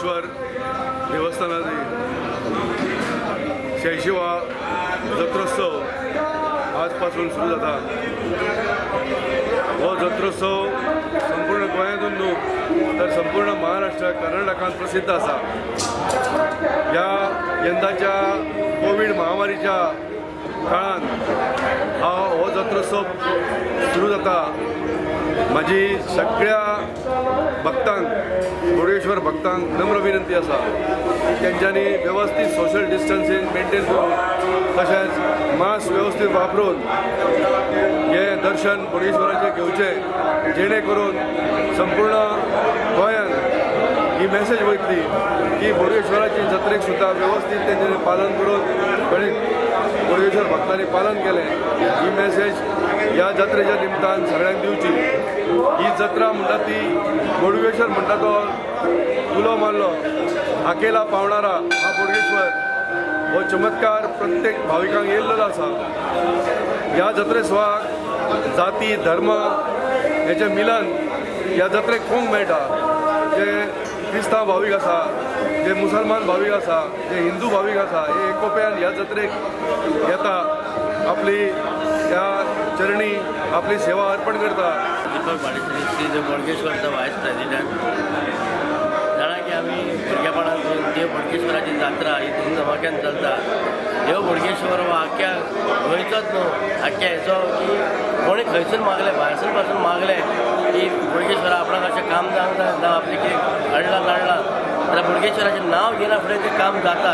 बोडगेश्वर देवस्थानाची 86वा जत्रोत्सव आजपासून सुरू जाता. हो जत्रोत्सव संपूर्ण गोंयांतून न्हू तर संपूर्ण महाराष्ट्र, कर्नाटकांत प्रसिद्ध आसा. ह्या यंदाच्या कोवीड महामारीच्या काळान हा हो जत्रोत्सव सुरू जाता. म्हाजी सगळ्या भक्तांक, बोडगेश्वर भक्तांक नम्र विनंती आसा की तेंच्यांनी वेवस्थीत सोशल डिस्टन्सींग मेंटेन करून तशेंच मास्क व्यवस्थीत वापरून हें दर्शन बोडगेश्वराचें घेवचें, जेणे करून संपूर्ण गोंयांत ही मॅसेज वयतली की बोडगेश्वराची जत्रेक सुद्दां व्यवस्थीत तेंच्यांनी पालन करून बोडगेश्वर भक्तांनी पालन केलें. ही मॅसेज ह्या जत्रेच्या निमतान सगळ्यांक दिवची. ही जत्रा म्हणटा ती बोडगेश्वर म्हणटा तो उलो मारलो आकेला पावणारा हा बोडगेश्वर. हो चमत्कार प्रत्येक भाविकांक येयल्लो आसा. ह्या जत्रे सुवाक जाती धर्म हेचें मिलन ह्या जत्रेक पळोवंक मेळटा. जे क्रिस्तांव भावीक आसा, जे मुसलमान भावीक आसा, जे हिंदू भावीक आसा, हे एकोप्यान ह्या जत्रेक येता, आपली ह्या चरणी आपली सेवा अर्पण करता. दीपक भाडेश्री, श्री बोडगेश्वरचा वायस प्रेसिडेंट. जाणा की आमी भुरगेपणांतून देव बोडगेश्वराची जात्रा ही धुमधमाक्यान चलता. देव बोडगेश्वर हो आख्ख्या गोंयचोच न्हू, आख्ख्या हेचो की कोणी खंयसून मागलें, भायरसून पासून मागलें की बोडगेश्वरा आपणाक अशें काम जावंक जाय, जावं आपलें कितें अडलां नाडलां जाल्यार बोडगेश्वराचें नांव घेयना फुडें तें काम जाता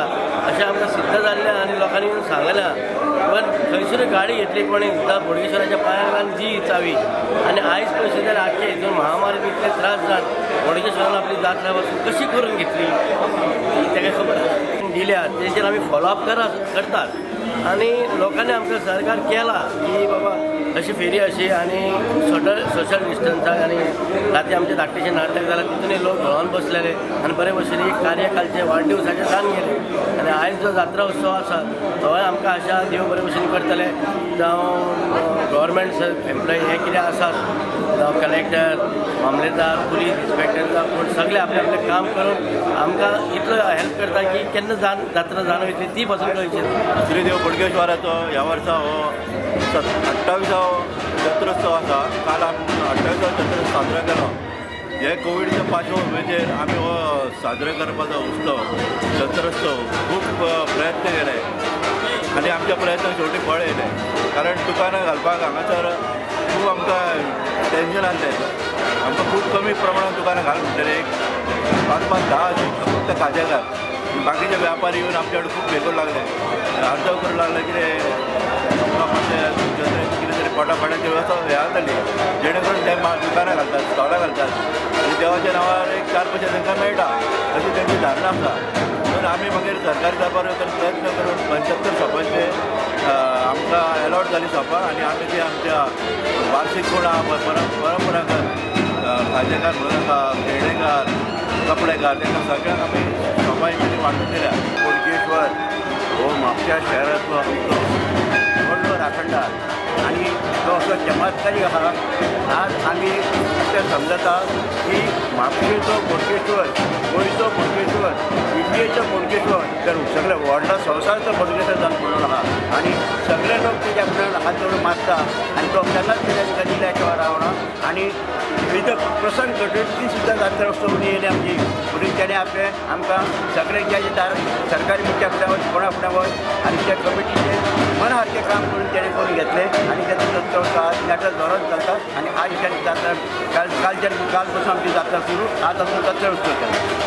अशें आमकां सिद्ध जाल्लें आनी लोकांनी येवन सांगलां. पण खंयसरूय गाडी घेतली कोणी जावं बोडगेश्वराच्या पांयार घालून जी चावी. आनी आयज पयशे जाल्यार आख्खे हितून महामारीन इतले त्रास जावन बोडगेश्वरान आपली जात्रा वचून कशी करून घेतली ती ताका खबर आसा. दिल्या तेजेर आमी फॉलोअप करतात आनी लोकांनी आमकां सहकार केला की बाबा अशी फेरी अशी आनी सोशल डिस्टन्साक. आनी राती आमचें धाकटेशें नाटक जालें, तितूनय लोक घोळोन बसलेले आनी बरे भशेन एक कार्य कालचें वाडदिवसाचें जावन गेलें. आनी आयज जो जात्रा उत्सव आसा तोय आमकां आशा देव बरे भशेन करतले. जावं गव्हर्मेंट एम्प्लॉई हे कितें आसात, जावं कलेक्टर, मामलेदार, पुलीस इन्स्पेक्टर, जावं कोण, सगळे आपलें आपलें काम करून आमकां इतलो हेल्प करता की केन्ना जात्रा जावन वयतली ती पासून कळची ना. श्री देव बोडगेश्वराचो ह्या वर्सा हो 28वो जत्रोत्सव आसा. काल आमी 28वो जत्रोत्सव साजरो केलो. हे कोविडच्या पार्श्वभुमीचेर आमी हो साजरो करपाचो उत्सव जत्रोत्सव खूब प्रयत्न केले आनी आमच्या प्रयत्न शेवटी फळ येयलें. कारण दुकानां घालपाक हांगासर खूब आमकां टेंशन आसलें. आमकां खूब कमी प्रमाणान दुकानां घाल म्हणटलें, एक 5 5 10 अशी फक्त खाजेकार. बाकीचे व्यापारी येवन आमच्या कडेन खूब हे करूं लागले, अर्ज करूं लागले कितें आमकां मातशें कितें तरी पोटा पाण्याची वेवस्था हें जाली, जेणे करून ते दुकानां घालतात, स्टॉलां घालतात आनी देवाच्या नांवार एक 4 पयशे तांकां मेळटा अशी तेंची धारणा आसा. म्हणून आमी मागीर सरकारी दरबार प्रयत्न करून 75 शॉपांचे आमकां एलॉट जाली शॉपां आनी आमी ती आमच्या वार्षीक कोण परंपरागत खाजेकार म्हणून आसा, खेळणेकार, कपडेकार, तांकां सगळ्यांक आमी शॉपां इतली वांटून दिल्या. बोडगेश्वर हो म्हापश्या शहरांतलो आमचो व्हडलो राखणदार आनी तो असो चमत्कारी आसा. आज आमी अशें समजता की म्हापशेचो बोडगेश्वर, गोंयचो बोडगेश्वर, इंडियेचो बोडगेश्वर, तर सगळे व्हडलो संवसारचो बोडगेश्वर जावन पडलेलो आसा. आनी सगळे लोक तेज्या फुड्यान हात जोडून मागता आनी तो केन्नाच तेज्या दिल्या रावना. आनी इथं प्रसंग घडून ती सुद्दां जात्रा उत्सव येयली आमची. म्हणून तेणें आपलें आमकां सगळें ज्या दार सरकारी मुख्या फुडें वच, कोणा फुडें वच आनी त्या कमिटीचें मना सारकें काम करून तेणें करून घेतलें. आनी तेजो जत्रा उत्सव आज नेटान जोरान चलता. आनी आज जात्रा कालच्यान काल पासून आमची जात्रा सुरू, आज आमचो जात्रा उत्सव केला.